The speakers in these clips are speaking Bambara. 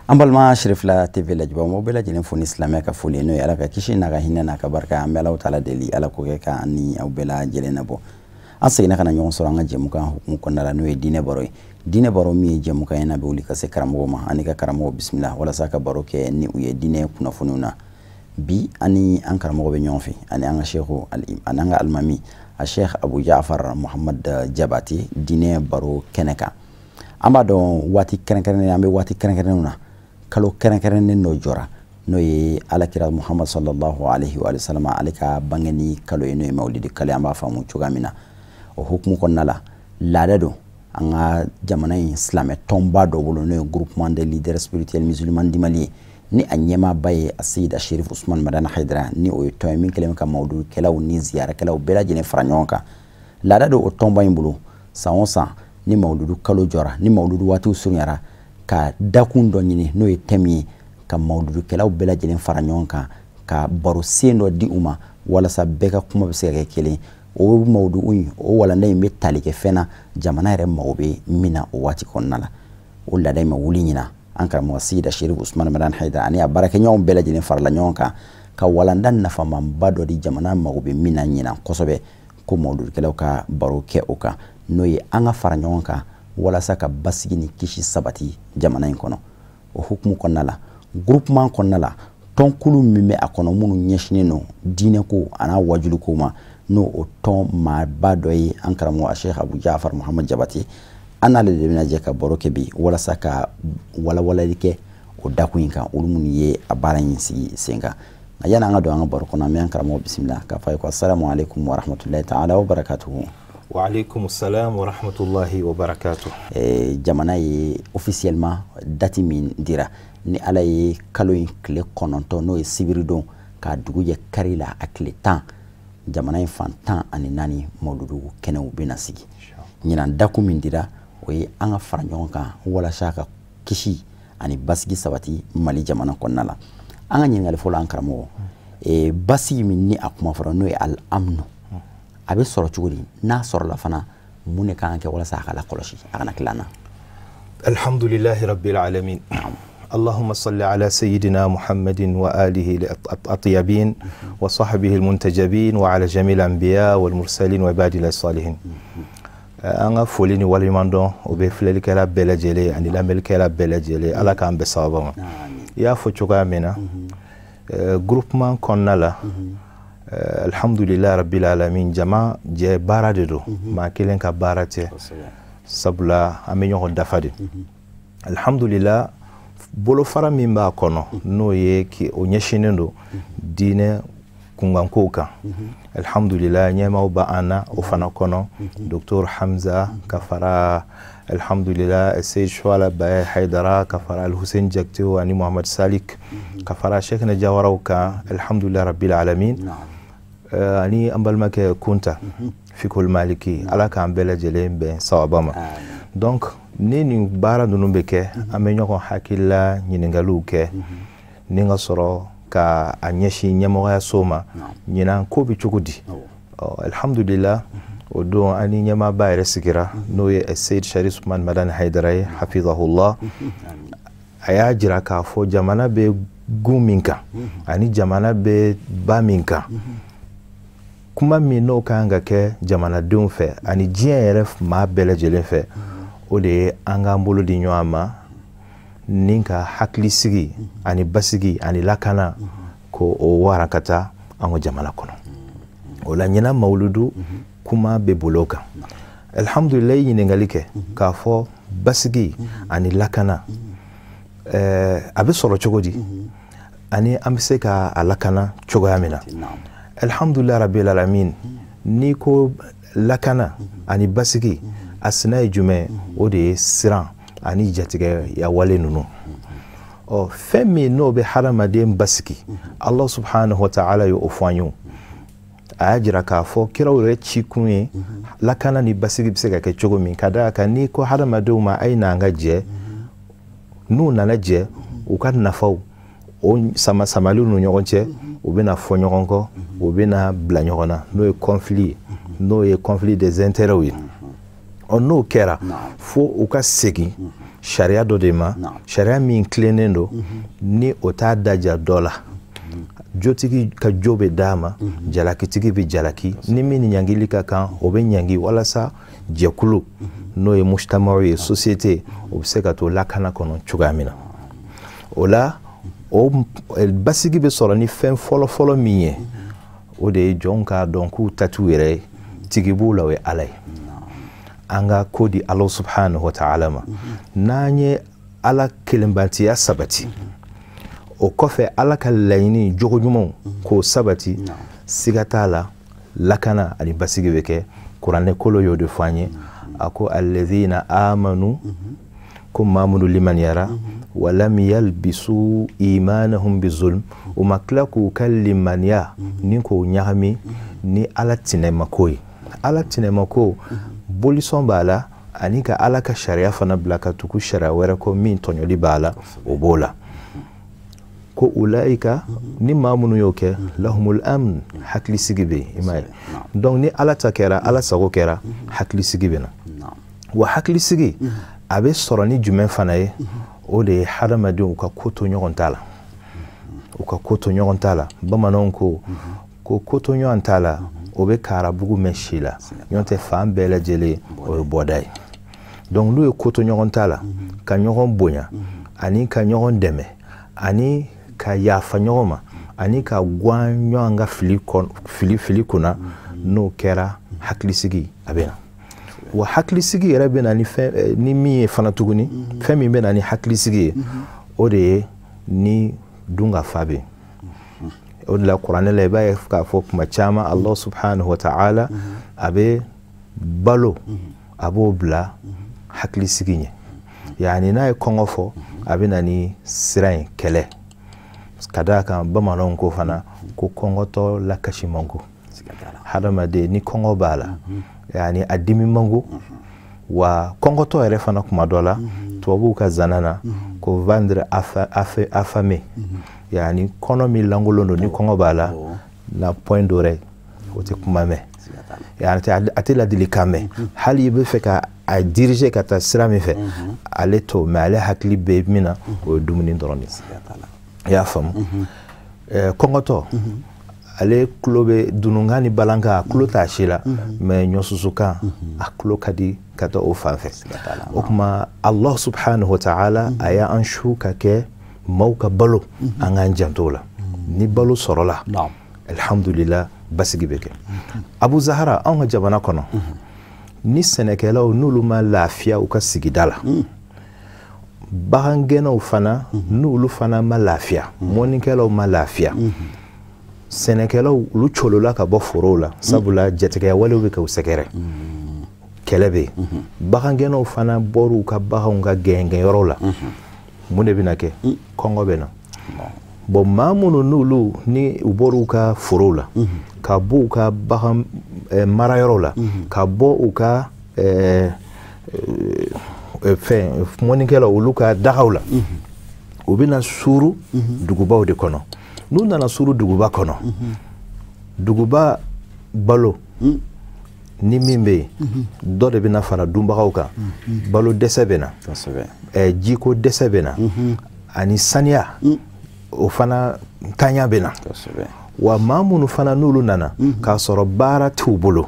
An balima Cherifla TV lajɛbaaw, m'aw bɛɛ lajɛlen fo ni silamɛya ka foli ye, n'o ye Ala ka kisi n'a ka hinɛ n'a ka barika. An bɛ Alahu taala deli, Ala k'o kɛ k'an ni aw bɛɛ lajɛlen nabɔ. An seginna ka na ɲɔgɔn sɔrɔ an ka jɛmukan hukumu kɔnɔna la, n'o ye diinɛ baro ye. Diinɛ baro min ye jɛmukan ye n'a bɛ wuli ka se karamɔgɔw ma, ani ka karamɔgɔ bisimila walasa ka baro kɛ ni u ye diinɛ kunnafoniw na. Bi ani an karamɔgɔ bɛ ɲɔgɔn fɛ, ani an ka seku, ani an ka alimami a Sheikh Abu Jafar Muhammad Jabate, diinɛ baro kɛnɛ kan. An b'a dɔn waati kɛrɛnkɛrɛnnen, an bɛ waati kɛrɛnkɛrɛnnenw na, kalo kɛrɛnkɛrɛnnen dɔ jɔra, n'o ye alakira Muhammad sallallahu alaihi wa sallam ale ka bangeni kalo ye, n'o ye mawulidi kalo ye. An b'a faamu cogoya min na, o hukumu kɔnɔna la, laada don an ka jamana in silamɛ tɔnba dɔ bolo, n'o ye Groupement des leaders spirituels musulmans du Mali ye, ni a ɲɛmaaba ye a Seyida Sherif Usman Madani Haidara, ni o ye tɔn ye min kɛlen ka mawuludukɛlaw ni ziyarakɛlaw bɛɛ lajɛlen fara ɲɔgɔn kan. Laada don o tɔnba in bolo, san o san ni mawuludu kalo jɔra, ni mawuludu waatiw surunyara, ka dakun dɔ ɲini, n'o ye thème ye, ka mawuludukɛlaw bɛɛ lajɛlen fara ɲɔgɔn kan, ka baro sen dɔ di u ma walasa bɛɛ ka kuma bɛ se ka kɛ kelen. O mawudu in, o walanda in bɛ tali kɛ fɛn na jamana yɛrɛ mago bɛ min na o waati kɔnɔna la. O laada in ma wuli ɲina, an karamɔgɔ Seyida Sherif Usman Madani Haidara ani a baarakɛɲɔgɔnw bɛɛ lajɛlen farala ɲɔgɔn kan ka walanda nafamanba dɔ di jamana mago bɛ min na ɲinan kosɛbɛ, ko mawuludukɛlaw ka baro kɛ o kan, n'o ye an ka fara ɲɔgɔn kan walasa ka basigi ni kisi sabati jamana in kɔnɔ. O hukumu kɔnɔna la, groupement kɔnɔna la, tɔnkulu min bɛ a kɔnɔ minnu ɲɛsinnen don diinɛko an'a wajuliko ma, n'o o tɔn maaba dɔ ye an karamɔgɔ Sheikh Abu Jafar Muhammad Jabate, an n'ale de bɛna jɛ ka baro kɛ bi walasa ka walawalali kɛ o dakun in kan, olu minnu ye a baara in sigi sen kan. Nka yanni an ka don an ka baro kɔnɔ, an bɛ an karamɔgɔ bisimila k'a fɔ a ye ko asalamu aleykum wa rahmatulahi taala wa barakatuhu. Wa aleykum salam wa rahmatulahi wa barakatuh. Jamana ye officiellement date min dira, ni Ala ye kalo in tile 9, n'o ye sibiri don, k'a dugu jɛ kari la a tile 10, jamana in fan 14 mawuludu kɛnɛw bɛna sigi. Ɲinan dakun min dira, o ye an ka fara ɲɔgɔn kan walasa ka kisi ani basigi sabati Mali jamana kɔnɔna la. An ka ɲininkali fɔlɔ, an karamɔgɔ, basigi min ni a kuma fɔra, n'o ye al-amnu, a bɛ sɔrɔ cogo di? N'a sɔrɔla fana, mun de kan ka kɛ walasa a ka lakɔlɔsi, a kana tila an na? Alhamdulillahi rabbil alamin. اللهم صل على سيدنا محمد وآله الأطيبين وصحبه المنتجبين وعلى جميع الأنبياء والمرسلين وعباد الله الصالحين. An ka foli ni waleɲuman dɔn o bɛ filɛlikɛla bɛɛ lajɛlen ani lamɛnlikɛla bɛɛ lajɛlen. Ala k'an bɛn sababa ma. I y'a fɔ cogoya min na, groupement kɔnɔna la, alhamdulilayi rabbil alamin, jama jɛ baara de don, maa kelen ka baara tɛ, sabula an bɛ ɲɔgɔn dafa de. Alhamdulillah, bolofara min b'a kɔnɔ, n'o ye o ɲɛsinnen don diinɛ kunkankow kan, alhamdulillah, ɲɛmaaw b'an na o fana kɔnɔ, docteur Hamza ka fara alhamdulillah Seyid Shuala Baye Haidara, ka fara Alhussein Jaktew ani Muhammad Salik, ka fara Cheikhna Jawaraw kan, alhamdulillah rabbil alamin, ani an balimakɛ Kunta Fikul Maliki. Ala k'an bɛɛ lajɛlen bɛn sawaba ma. Donc ni nin baara ninnu bɛ kɛ, an bɛ ɲɔgɔn hakilila ɲininkaliw kɛ ni ka sɔrɔ ka a ɲɛsin ɲɛmɔgɔyaso ma, ɲinan ko bɛ cogo di? Alhamdulillah, o don an ni ɲɛmaaba yɛrɛ sigira, n'o ye Seyid Sharif Usman Madani Haidara ye, hafizahullah. A y'a jira k'a fɔ jamana bɛ gun min kan ani jamana bɛ ba min kan, kuma min n'o kan ka kɛ jamanadenw fɛ ani diɲɛ yɛrɛ maa bɛɛ lajɛlen fɛ, o de ye an k'an bolo di ɲɔgɔn ma ni ka hakilisigi ani basigi ani lakana ko o warakata an ka jamana kɔnɔ. O la ɲinan mawuludu kuma bɛ bolo kan. Alhamdulillah, i ɲininkali kɛ k'a fɔ basigi ani lakana, a bɛ sɔrɔ cogo di ani an bɛ se ka a lakana cogoya min na. Alhamdulillah rabbil alamin, n'i ko lakana ani basigi, a sina ye jumɛn? O de ye siran ani jatigɛya wale ninnu. Ɔ fɛn min n'o bɛ hadamaden basigi, Allah subhanahu wa ta'ala ye o fɔ an ye. A y'a jira k'a fɔ kiraw yɛrɛ cikun ye lakana ni basigi bɛ se ka kɛ cogo min, ka d'a kan n'i ko hadamadenw ma a ye n'an ka jɛ, n'u nana jɛ, u ka nafaw o sama samaliw ni ɲɔgɔn cɛ, u bɛna fɔ ɲɔgɔn kɔ, u bɛna bila ɲɔgɔn na, n'o ye conflit ye, n'o ye conflit des intérêts ye. Ɔ n'o kɛra, fo u ka segin sariya dɔ de ma, sariya min tilennen don, ni o t'a daja dɔ la. Jotigi ka jo bɛ d'a ma, jalakitigi bɛ jalaki, ni min ni ɲangili ka kan o bɛ ɲangi, walasa jɛkulu n'o ye mujtamaw ye, société, o bɛ se ka to lakana kɔnɔ cogoya min na. O la o basigi bɛ sɔrɔ ni fɛn fɔlɔ-fɔlɔ min ye, o de ye jɔnw k'a dɔn k'u ta t'u yɛrɛ ye, tigi b'u la, o ye Ala ye. An ka ko di Ala subhanahu wa ta'ala ma. N'an ye Ala kelenbantiya sabati, o kɔfɛ Ala ka laɲini jogo ɲumanw k'o sabati, siga t'a la lakana ani basigi bɛ kɛ. Kuranɛ kolo y'o de fɔ an ye, a ko alladhina amanu, ko maa minnu limaniyara, walam yalbisu imanahum bizulm, u ma tila k'u ka limaniya ni k'o ɲagami ni Ala tinɛmako ye. Ala tinɛmako bolisɔn b'a la, ani ka Ala ka sariya fana bila ka tugu sariya wɛrɛ kɔ min tɔɲɔli b'a la, o b'o la. Ko ulaika, ni maa minnu y'o kɛ, lahumul amn, hakilisigi bɛ yen, i m'a ye. Donc ni Ala ta kɛra, Ala sago kɛra, hakilisigi bɛ na. Wa hakilisigi a bɛ sɔrɔ ni jumɛn fana ye? O de ye hadamadenw ka ko to ɲɔgɔn ta la, u ka ko to ɲɔgɔn ta la. Bamananw ko ko to ɲɔgɔn ta la, o bɛ karabugu mɛn si la, ɲɔgɔn tɛ fan bɛɛ lajɛlen o ye bɔda ye. Donc n'u ye ko to ɲɔgɔn ta la, ka ɲɔgɔn bonya, ani ka ɲɔgɔn dɛmɛ, ani ka yafa ɲɔgɔn ma, ani ka guwan ɲɔgɔn ka fili kunna, n'o kɛra hakilisigi a bɛ na. Wa hakilisigi yɛrɛ bɛ na ni fɛn ni min ye fana tuguni, fɛn min bɛ na ni hakilisigi ye, o de ye ni dunkafa bɛ yen. O de la kuranɛ la i b'a ye k'a fɔ kuma caman Allah subhanahu wa ta'ala a bɛ balo, a b'o bila hakilisigi ɲɛ. Yani n'a ye kɔngɔ fɔ, a bɛ na ni sira ye, kɛlɛ. Ka d'a kan bamananw ko fana ko kɔngɔtɔ lakasi man go. Hadamaden ni kɔngɔ b'a la, yani a dimi man go. Wa kɔngɔtɔ yɛrɛ fana kuma dɔ la, tubabuw ka zana na ko vendre affamé, yani kɔnɔ min lankolon don ni kɔngɔ b'a la, na point d'oreille, o tɛ kuma mɛn, yani a tɛ ladilikan mɛn. Hali i bɛ fɛ ka a diriger ka taa sira min fɛ, ale t'o mɛn, ale hakili bɛ min na o ye dumuni dɔrɔn de ye. I y'a faamu? Kɔngɔtɔ ale tulo bɛ dununkan ni balankan, a tulo t'a si la, mɛ ɲɔsusukan a tulo ka di ka taa o fan fɛ. O tuma Allah subhanahu wa ta'ala a y'an su ka kɛ maaw ka balo, an k'an janto o la. Ni balo sɔrɔla, alhamdulillah, basigi bɛ kɛ. Abu Zahara, anw ka jamana kɔnɔ, ni sɛnɛkɛlaw n'olu ma lafiya u ka sigida la, bagangɛnnaw fana n'olu fana ma lafiya, mɔnnikɛlaw ma lafiya, sɛnɛkɛlaw olu colola ka bɔ forow la, sabula jatigɛya walew bɛ k'u sɛgɛrɛ, kɛlɛ bɛ yen. Bagangɛnnaw fana bɔr'u ka baganw ka gɛngɛnyɔrɔ la, mun de bɛna kɛ? Kɔngɔ bɛ na. Bon, maa minnu n'olu ni u bɔr'u ka forow la, ka bɔ u ka bagan marayɔrɔw la, ka bɔ u ka fɛn mɔnnikɛlaw olu ka dagaw la, u bɛna suuru dugubaw de kɔnɔ. N'u nana suuru duguba kɔnɔ, duguba balo ni min bɛ yen, dɔ de bɛna fara dunbagaw kan. Balo dɛsɛ bɛ na, jiko dɛsɛ bɛ na, ani saniya o fana ntanya bɛ na. Wa maa minnu fana n'olu nana k'a sɔrɔ baara t'u bolo,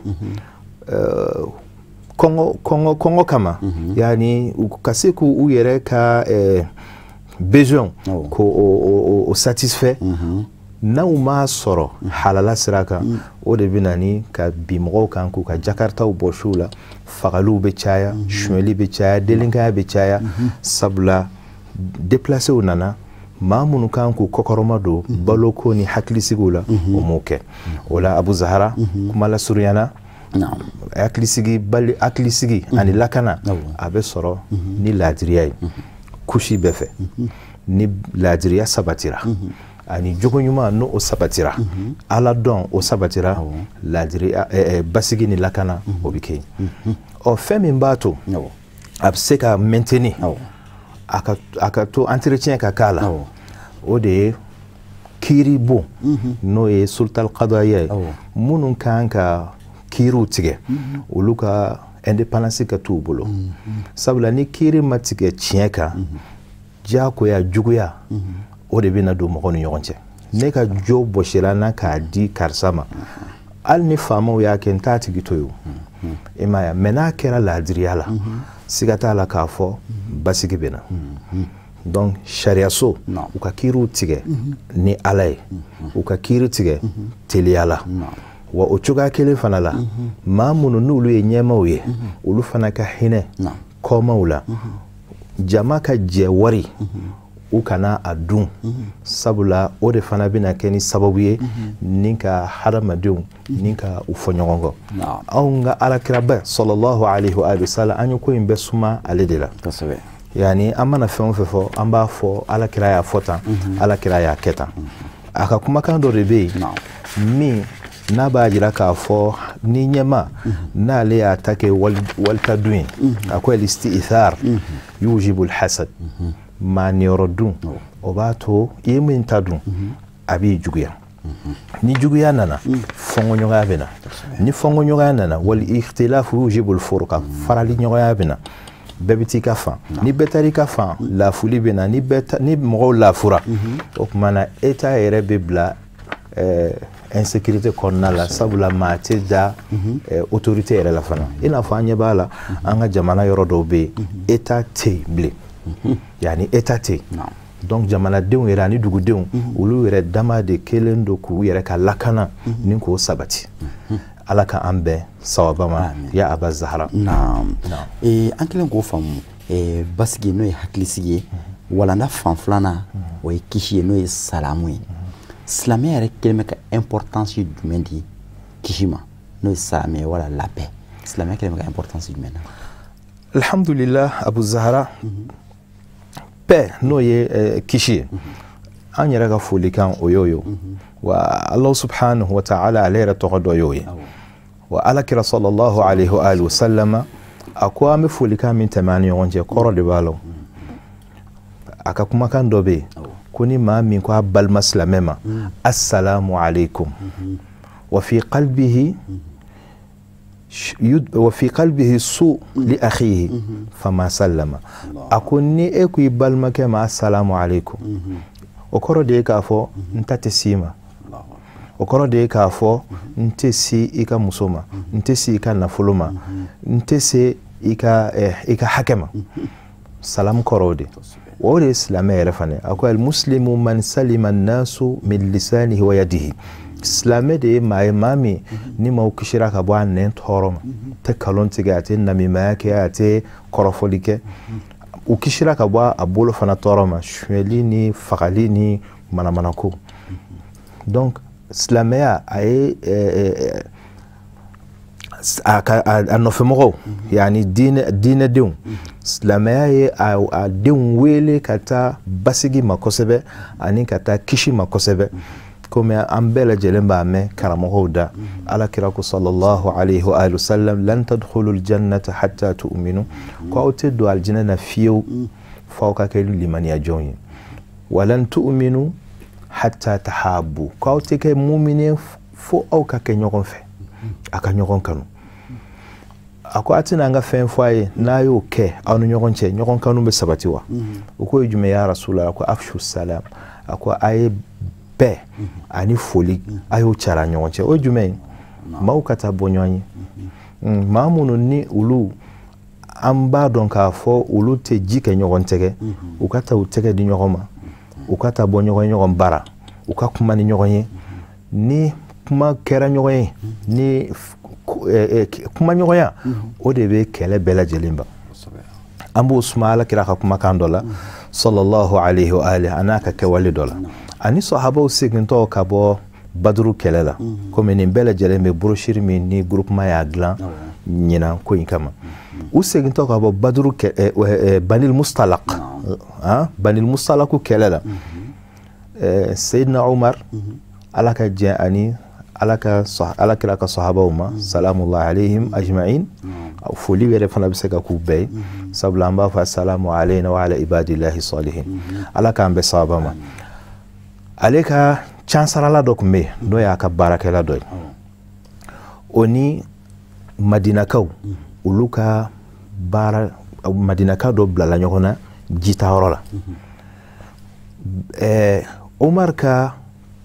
kɔngɔ kama, yani u ka se k'u yɛrɛ ka besoin k'o satisfait, n'aw m'a sɔrɔ halala sira kan, o de bɛ na ni ka bin mɔgɔw kan k'u ka jakaritaw bɔ suw la, fagaliw bɛ caya, sonyɛli bɛ caya, delinkaya bɛ caya, sabula déplacéw nana, maa minnu kan k'u kɔkɔrɔma don baloko ni hakilisigiw la, o m'o kɛ. O la Abu Zahara, kuma lasurunyana, hakilisigi ani lakana a bɛ sɔrɔ ni laadiriya ye kusi bɛɛ fɛ. Ni laadiriya sabatira, ani jogo ɲuman n'o o sabatira, Ala dɔn o sabatira, laadiriya basigi ni lakana o bɛ kɛ yen. Ɔ, fɛn min b'a to a bɛ se ka maintenir, a ka to entretien ka k'a la, o de ye kiiri bon, n'o ye sultal qadaya ye. Minnu kan ka kiiriw tigɛ, olu ka Indépendance ka t'u bolo. Sabula ni kiiri ma tigɛ tiɲɛ kan, diyagoya juguya o de bɛna don mɔgɔw ni ɲɔgɔn cɛ. Ne ka jo bɔsira n na k'a di karisa ma, hali ni faamaw y'a kɛ n t'a tigi to yen. I m'a ye, mais n'a kɛra laadiriya la, siga t'a la k'a fɔ basigi bɛ na. Donc sariyaso, u ka kiiriw tigɛ ni Ala ye, u ka kiiri tigɛ teliya la. Wa o cogoya kelen fana la, maa minnu n'olu ye ɲɛmaaw ye, olu fana ka hinɛ kɔmaw la. Jama ka jɛ wari, u kana a dun, sabula o de fana bɛna kɛ ni sababu ye ni ka hadamadenw ni ka u fɔ ɲɔgɔn kɔ. Anw ka alakiraba sallallahu alaihi wa sallam, an ye ko in bɛɛ suma ale de la. Yani an mana fɛn o fɛn fɔ, an b'a fɔ alakira y'a fɔ tan, alakira y'a kɛ tan. A ka kumakan dɔ de bɛ yen min n'a b'a jira k'a fɔ ni ɲɛma n'ale y'a ta kɛ walitadun ye, a ko al-istithar yujibu al-hasad, maa niyɔrɔ dun o b'a to i ye min ta dun a b'i juguya. Ni juguya nana, fɔnkɔɲɔgɔnya bɛ na. Ni fɔnkɔɲɔgɔnya nana, wal ikhtilafu yujibu al-furqa, farali ɲɔgɔnya bɛ na. Bɛɛ bɛ t'i ka fan, ni bɛɛ taar'i ka fan, lafuli bɛ na. Ni mɔgɔw lafura, o tuma na État yɛrɛ bɛ bila insécurité kɔnɔna la, sabula maa tɛ da autorité yɛrɛ la fana. I n'a fɔ an ɲɛ b'a la, an ka jamana yɔrɔ dɔw bɛ yen, État tɛ yen bilen. Yani État tɛ yen. Donc jamanadenw yɛrɛ ani dugudenw, olu yɛrɛ dama de kelen don k'u yɛrɛ ka lakana ni k'o sabati. Ala ka an bɛn sawaba ma, ya Aba Zahara. Naam. An kɛlen k'o faamu, basigi n'o ye hakilisigi ye, walanda fan filanan o ye kisi ye, n'o ye salamu ye. Silamɛya yɛrɛ kɛlen bɛ ka importance jumɛn di kisi ma, n'o ye silamɛya wala la paix? Silamɛya kɛlen bɛ ka importance jumɛn na? Alhamdulillah, Abu Zahara, paix n'o ye kisi ye, an yɛrɛ ka folikan o y'o ye. Wa Allah subhanahu wa ta'ala ale yɛrɛ tɔgɔ dɔ y'o ye. Wa alakira sallallahu alaihi wa alihi wa sallama a ko an bɛ folikan min tɛmɛ an ni ɲɔgɔn cɛ, kɔrɔ de b'a la. A ka kumakan dɔ bɛ yen ko ni maa min ko a balima silamɛ ma assalamu alaikum, wa fi qalbihi su li akhihi fama sallama. A ko ni e ko i balimakɛ ma assalamu alaikum, o kɔrɔ de ye k'a fɔ n ta tɛ s'i ma. O kɔrɔ de ye k'a fɔ n tɛ se i ka muso ma, n tɛ se i ka nafolo ma, n tɛ se i ka hakɛ ma. Salam kɔrɔ o de. O de ye silamɛ yɛrɛ fana ye. A ko al-muslimu man salima an-nasu min lisanihi wa yadihi. Silamɛ de ye maa ye, maa min ni maaw kisira ka bɔ a nɛn tɔɔrɔ ma, tɛ nkalon tigɛ, a tɛ namimaya kɛ, a tɛ kɔrɔfɔli kɛ. U kisira ka bɔ a bolo fana tɔɔrɔ ma, sonyɛli ni fagali ni manamanako. Donc silamɛya a ye a nɔfɛmɔgɔw, yani diinɛdenw, silamɛya ye a denw wele ka taa basigi ma kosɛbɛ ani ka taa kisi ma kosɛbɛ. Komi an bɛɛ lajɛlen b'a mɛn karamɔgɔw da, alakira ko sallallahu alaihi wa sallam, lan tadkhulu aljannata hatta tu'minu, ko aw tɛ don aljinɛ na fiyewu f'aw ka kɛ limaniya jɔnw ye. Walan tu'minu hatta tahabbu, ko aw tɛ kɛ mumini fo aw ka kɛ ɲɔgɔn fɛ, a ka ɲɔgɔn kanu. A ko a tɛna an ka fɛn fɔ a ye n'a y'o kɛ aw ni ɲɔgɔn cɛ, ɲɔgɔn kanu bɛ sabati wa? O ko ye jumɛn ya Rasulallah? A ko afshu salam, a ko a ye bɛɛ ani foli a y'o cara ɲɔgɔn cɛ. O ye jumɛn ye? Maaw ka taa bɔ ɲɔgɔn ye, maa minnu ni olu an b'a dɔn k'a fɔ olu tɛ ji kɛ ɲɔgɔn tɛgɛ, u ka taa u tɛgɛ di ɲɔgɔn ma, u ka taa bɔ ɲɔgɔn bara, u ka kuma ni ɲɔgɔn ye. Ni kuma kɛra ɲɔgɔn ye, ni kuma ɲɔgɔnya, o de bɛ kɛlɛ bɛɛ lajɛlen ban. An b'o suma alakira ka kumakan dɔ la sallallahu alaihi wa alihi, a n'a ka kɛwale dɔ la. Ani sahabaw segintɔ ka bɔ Baduru kɛlɛ la, komi nin bɛɛ lajɛlen bɛ brochure min ni groupement y'a dilan ɲinan ko in kama. U segintɔ ka bɔ Baduru Banil Mustalaq, Banil Mustalaq kɛlɛ la, Seydina Umar, ala ka diɲɛ ani ala kira ka sahabaw ma, salamullahi alayhim ajma'in, foli yɛrɛ fana bɛ se ka k'u bɛɛ ye, sabula an b'a fɔ assalamu alayna wa ala ibadillahi salihin, ala k'an bɛɛ sababa ma. Ale ka cansarala dɔ tun bɛ yen n'o y'a ka baarakɛla dɔ ye, o ni Madinakaw Olu ka baara Madinaka dɔ bilala ɲɔgɔn na jitayɔrɔ la. Omar ka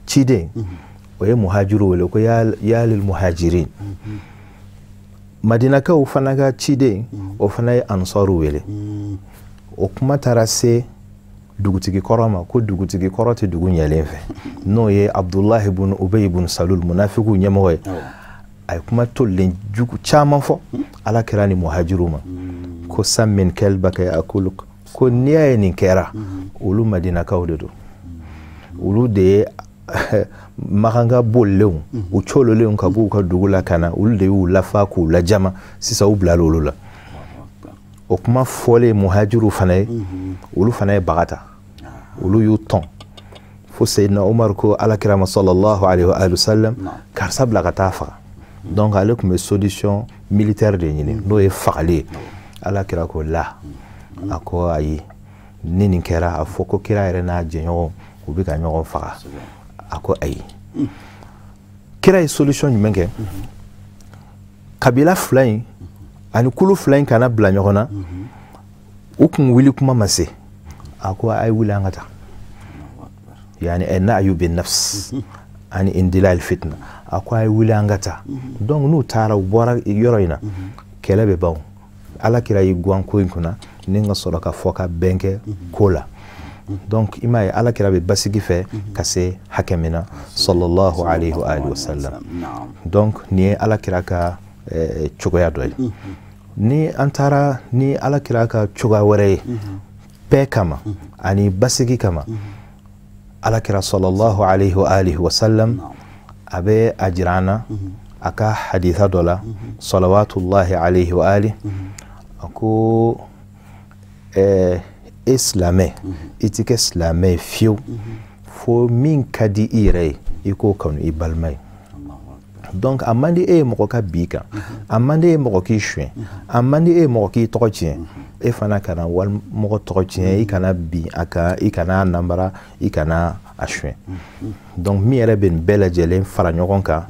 ciden o ye muhajiru wele ko ya lil muhajirin. Madinakaw fana ka ciden o fana ye ansaru wele. O kuma taara se dugutigi kɔrɔ ma ko dugutigi kɔrɔ tɛ dugu ɲɛlen fɛ, n'o ye Abdulahi ibn Ubay ibn Salul, munafikiw ɲɛmɔgɔ ye. A ye kuma tolilen jugu caman fɔ Ala kira ni muhajiru ma ko sammin kalbaka yakuluk, ko n'i y'a ye nin kɛra, olu Madinakaw de don, olu de ye Makanka bolilenw, u cololenw ka b'u ka dugu la ka na, olu de y'u lafa k'u lajama, sisan u bilala olu la. O kuma fɔlen muhajiru fana ye, olu fana ye baga ta, olu y'u tɔn fo Seyidina Umar ko Ala kira ma sallallahu alaihi wa sallam, karisa bila ka taa faga. Donc ale tun bɛ solution militaire de ɲini, n'o ye fagali ye. Ala kira ko la, a ko ayi, ni nin kɛra a fɔ ko kira yɛrɛ n'a jɛɲɔgɔn u bɛ ka ɲɔgɔn faga. A ko ayi. Kira ye solution jumɛn kɛ? Kabila fila in ani kulu fila in kana bila ɲɔgɔn na, u kun wuli kuma ma se, a ko a ye wuli an ka taa, yani na'yu bin nafs ani indila al fitna, a ko a ye wuli an ka taa. Donc n'u taara u bɔra yɔrɔ in na, kɛlɛ bɛ ban. Ala kira y'i guwan ko in kunna ni ka sɔrɔ ka fɔ ka bɛn kɛ ko la. Donc i m'a ye Ala kira bɛ basigi fɛ ka se hakɛ min na sallallahu alayhi wa alihi wa sallam. Donc nin ye Ala kira ka cogoya dɔ ye. Ni an taara ni Ala kira ka cogoya wɛrɛ ye paix kama ani basigi kama, Ala kira sallallahu alayhi wa alihi wa sallam a bɛ a jira an na a ka haditha dɔ la salawatullahi alayhi wa alihi, a ko e silamɛ, i ti kɛ silamɛ ye fiyewu fo min ka di i yɛrɛ ye i k'o kanu i balima ye. Donc a man di e ye mɔgɔ ka bi kan, a man di e ye mɔgɔ k'i suɲɛ, a man di e ye mɔgɔ k'i tɔgɔ tiɲɛ, e fana kana walimɔgɔ tɔgɔ tiɲɛ, i kana bin a kan, i kana nanbara, i kana a suɲɛ. Donc min yɛrɛ bɛ nin bɛɛ lajɛlen fara ɲɔgɔn kan,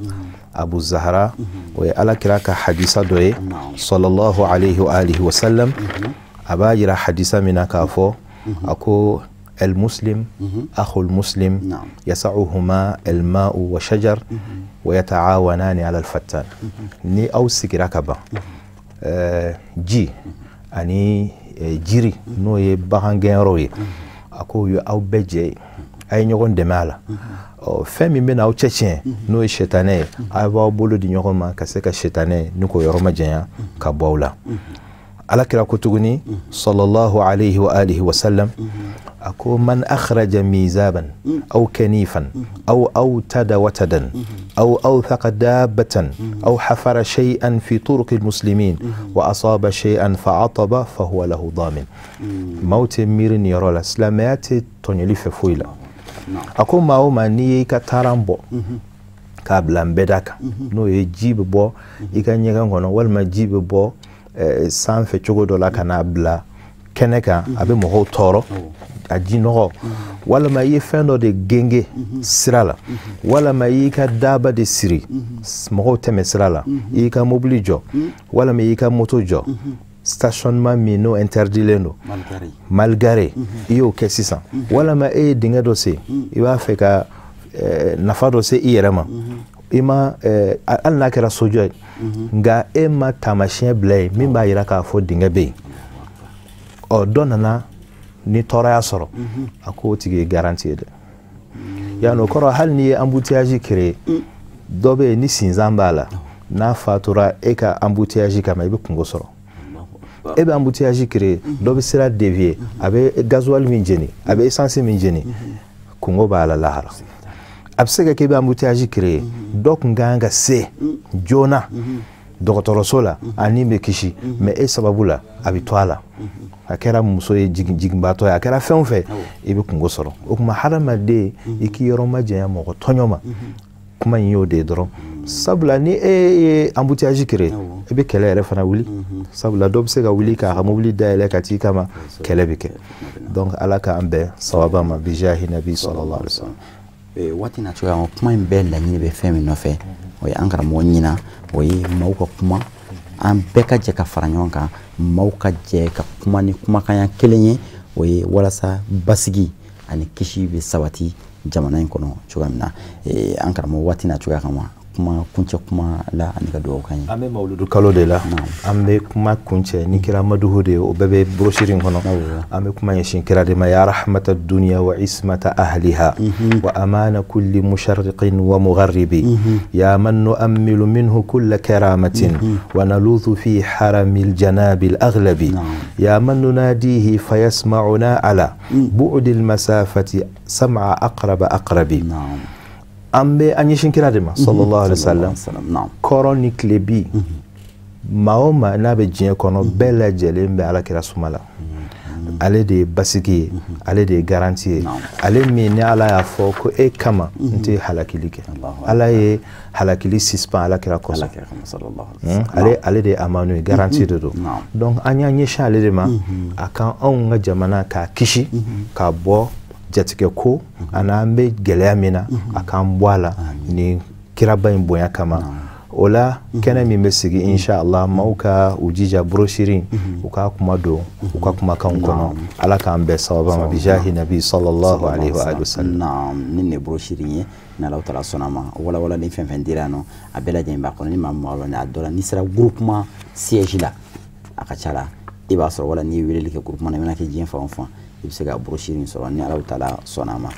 Abu Zahra, o ye Ala kira ka hadisa dɔ ye sallallahu alayhi wa alihi wa sallam. A b'a yira hadisa min na k'a fɔ a ko المسلم أخو المسلم يسعهما الماء والشجر ويتعاونان على الفتان. Ni aw sigira ka ban, ji ani jiri n'o ye bagan gɛnyɔrɔw ye, a ko ye aw bɛɛ jɛ ye, a ye ɲɔgɔn dɛmɛ a la. Fɛn min bɛna aw cɛ tiɲɛ n'o ye sitanɛ ye, a b'aw bolo di ɲɔgɔn ma ka se ka sitanɛ ni k'o yɔrɔ majanya ka bɔ aw la. Ala kira ko tuguni sallallahu alayhi wa alihi wa sallam, a ko man akhraja mizaban aw kanifan aw awtada watadan aw awthaqa dabbatan aw hafara shay'an fi turuq almuslimin wa asaba shay'an fa'ataba fa huwa lahu damin. Maaw tɛ miiri nin yɔrɔ la, silamɛya tɛ tɔɲɔli fɛ foyi la. A ko maa o maa n'i y'i ka taaran bɔ k'a bila nbɛda kan, n'o ye ji bɛ bɔ i ka ɲɛgɛn kɔnɔ walima ji bɛ bɔ sanfɛ cogo dɔ la ka n'a bila kɛnɛ kan, a bɛ mɔgɔw tɔɔrɔ, a ji nɔgɔ, walima i ye fɛn dɔ de genge sira la, walima i y'i ka daba de siri mɔgɔw tɛmɛ sira la, i y'i ka mobili jɔ walima i y'i ka moto jɔ stationnement min n'o interdilen don, mal garé, i y'o kɛ sisan, walima e ye dingɛ dɔ sen, i b'a fɛ ka nafa dɔ se i yɛrɛ ma, i ma hali n'a kɛra sojɔ ye, nka e ma taamasiyɛn bila yen min b'a yira k'a fɔ dingɛ bɛ yen. Ɔ dɔ nana ni tɔɔrɔya sɔrɔ, a k'o tigi ye garanti ye dɛ. Yan o kɔrɔ hali n'i ye embouteillage créer, dɔ bɛ yen ni sinzan b'a la, n'a fatura e ka embouteillage kama i bɛ kungo sɔrɔ. E bɛ embouteillage créer, dɔ bɛ sira dévier, a bɛ gasoil min jeni, a bɛ essence min jeni, kungo b'a la lahara. A bɛ se ka kɛ i bɛ embouteillage créer, dɔ kun kan ka se joona dɔgɔtɔrɔso la, a ni bɛ kisi, mais e sababu la a bɛ to a la. A kɛra muso ye jiginbaatɔ ye, a kɛra fɛn o fɛn, i bɛ kungo sɔrɔ. O tuma hadamaden i k'i yɔrɔ majanya mɔgɔ tɔɲɔ ma, kuma in y'o de ye dɔrɔn. Sabula ni e ye embouteillage créer, i bɛ kɛlɛ yɛrɛ fana wuli, sabula dɔ bɛ se ka wuli k'a ka mobili dayɛlɛ ka t'i kama, kɛlɛ bɛ kɛ. Donc ala k'an bɛn sawaba ma, bijahi nabi sallallahu alaihi wasallam. Waati na cogoya kuma in bɛɛ laɲini bɛ fɛn min nɔfɛ, o ye an karamɔgɔ ɲina, o ye maaw ka kuma An bɛɛ ka jɛ ka fara ɲɔgɔn kan, maaw ka jɛ ka kuma ni kumakanya kelen ye, o ye walasa basigi ani kisi bɛ sabati jamana in kɔnɔ cogoya min na. An karamɔgɔ, waati na cogoya kama, kuma kuncɛ kuma la ani ka dugawu kan ye. An bɛ mawuludu kalo de la, an bɛ kuma kuncɛ ni kira maduhu de ye, o bɛɛ bɛ brochure in kɔnɔ. An bɛ kuma ɲɛsin kira de ma: ya rahmata dunya wa ismata ahliha wa amana kulli musharriqin wa mugharribi, ya man nu'ammilu minhu kulla karamatin wa naluthu fi haramil janabi al-aghlabi, ya man nunadihi fayasma'una ala bu'di al-masafati sam'a aqraba aqrabi. An bɛ an ɲɛsin kira de ma sallallahu alaihi wasallam. Kɔrɔn ni tilebi, maa o maa n'a bɛ diɲɛ kɔnɔ, bɛɛ lajɛlen bɛ ala kira suma la. Ale de ye basigi ye, ale de ye garantie ye, ale min ni ala y'a fɔ ko e kama n tɛ halakili kɛ. Ala ye halakili suspend ala kira kosɔn. Ale de ye amanu ye, garantie de don. Donc an y'an ɲɛsin ale de ma, a kan anw ka jamana k'a kisi k'a bɔ jatigɛ ko ani an bɛ gɛlɛya min na, a k'an bɔ a la ni kiraba in bonya kama. O la, kɛnɛ min bɛ sigi, inshallah, maaw ka u jija brochure, u k'a kuma don u ka kumakanw kɔnɔ. Ala k'an bɛn sababa ma, bijahi nabi sallallahu alaihi wa alihi wasallam. Naam, ni ne brochure ye, n'Ala taala sɔnna ma, walawala ni fɛn fɛn dira yan nɔ, a bɛɛ lajɛlen b'a kɔnɔ. Ni maa min b'a a dɔ la, n'i sera groupement siège la, a ka ca la i b'a sɔrɔ, wala n'i ye weleli kɛ groupement na, i mana kɛ diɲɛ fan o fan, i bɛ se ka brochure in sɔrɔ, ni Ala taala sɔnna a ma.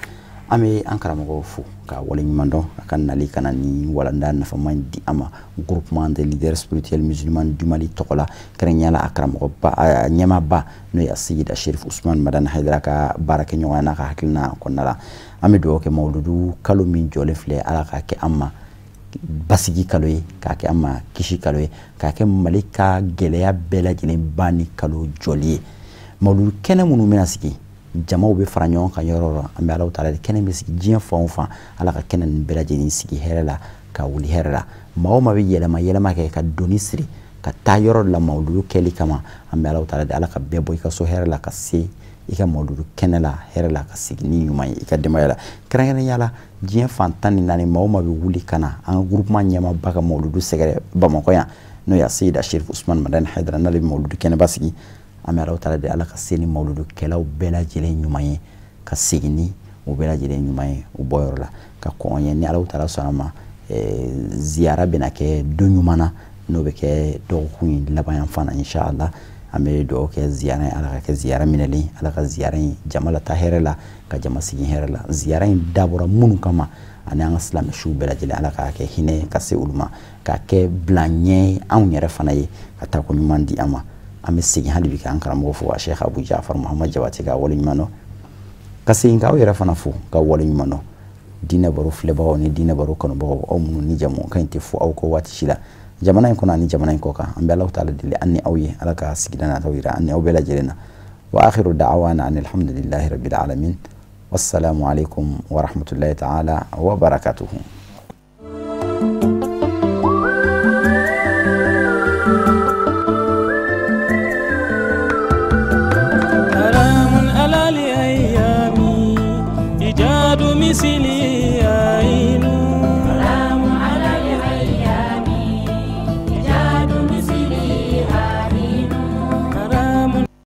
An bɛ an karamɔgɔ fo ka waleɲuman dɔn a ka nali ka na ni walanda nafama in di an ma Groupement des leaders spirituels musulmans du Mali tɔgɔ la, kɛrɛnkɛrɛnnenya la a karamɔgɔba, a ɲɛmaaba, n'o ye Seyida Sherif Usman Madani Hayidara ka baarakɛɲɔgɔnya n'a ka hakilina kɔnɔna la. An bɛ dugawu kɛ, mawuludu kalo min jɔlen filɛ, Ala k'a kɛ an ma basigi kalo ye, k'a kɛ an ma kisi kalo ye, k'a kɛ Mali ka gɛlɛya bɛɛ lajɛlen ban ni kalo jɔli ye. Mawuludu kɛnɛ minnu bɛna sigi, jamaw bɛ fara ɲɔgɔn kan yɔrɔ o yɔrɔ, an bɛ Ala taala kɛnɛ bɛ sigi diɲɛ fan o fan, Ala ka kɛnɛ ninnu bɛɛ lajɛlen sigi hɛrɛ la, ka wuli hɛrɛ la. Maa o maa bɛ yɛlɛma yɛlɛma kɛ ka doni siri ka taa yɔrɔ dɔ la mawuludu kɛli kama, an bɛ Ala taala Ala ka bɛɛ bɔ i ka so hɛrɛ la, ka se i ka mawuludu kɛnɛ la hɛrɛ la, ka segin ni ɲuman ye i ka denbaya la. Kɛrɛnkɛrɛnnenya la, diɲɛ fan 14, maa o maa bɛ wuli ka na an ka groupement ɲɛmaaba ka mawuludu sɛgɛrɛ Bamakɔ yan, n'o ye Seyida Sherif Usman Madani Hayidara, n'ale bɛ mawuludu kɛnɛba sigi, an bɛ Ala taala de Ala ka se ni mawuludukɛlaw bɛɛ lajɛlen ɲuman ye, ka segin ni u bɛɛ lajɛlen ɲuman ye u bɔyɔrɔ la, ka kɔn ye. Ni Ala taala sɔnna ma, ziyara bɛna kɛ don ɲuman na, n'o bɛ kɛ dɔgɔkun in laban yan fan na, inshallah. An bɛ dugawu kɛ ziyara in, Ala ka kɛ ziyara minɛlen, Ala ka ziyara in jama la taa hɛrɛ la, ka jama sigi hɛrɛ la. Ziyara in dabɔra minnu kama ani an ka silamɛ siw bɛɛ lajɛlen, Ala k'a kɛ hinɛ ka se olu ma, k'a kɛ bilaɲɛ ye anw yɛrɛ fana ye, ka taa ko ɲuman di an ma. An bɛ segin hali bi k'an karamɔgɔ fo, a Sheikh Abu Jafar Muhammad Jabate, ka waleɲuman dɔn, ka segin k'aw yɛrɛ fana fo ka waleɲuman dɔn, diinɛ baro filɛbagaw ni diinɛ baro kanubagaw, aw minnu ni jamu ka ɲi tɛ fɔ aw kɔ waati si la, jamana in kɔnɔ ani jamana in kɔ kan. An bɛ Ala taala deli an ni aw ye, Ala ka sigida nataw yira an ni aw bɛɛ lajɛlen na. Wa akhiru da'wana an alhamdulillahi rabbil alamin, wassalamu alaikum wa rahmatullahi ta'ala wa barakatuhu.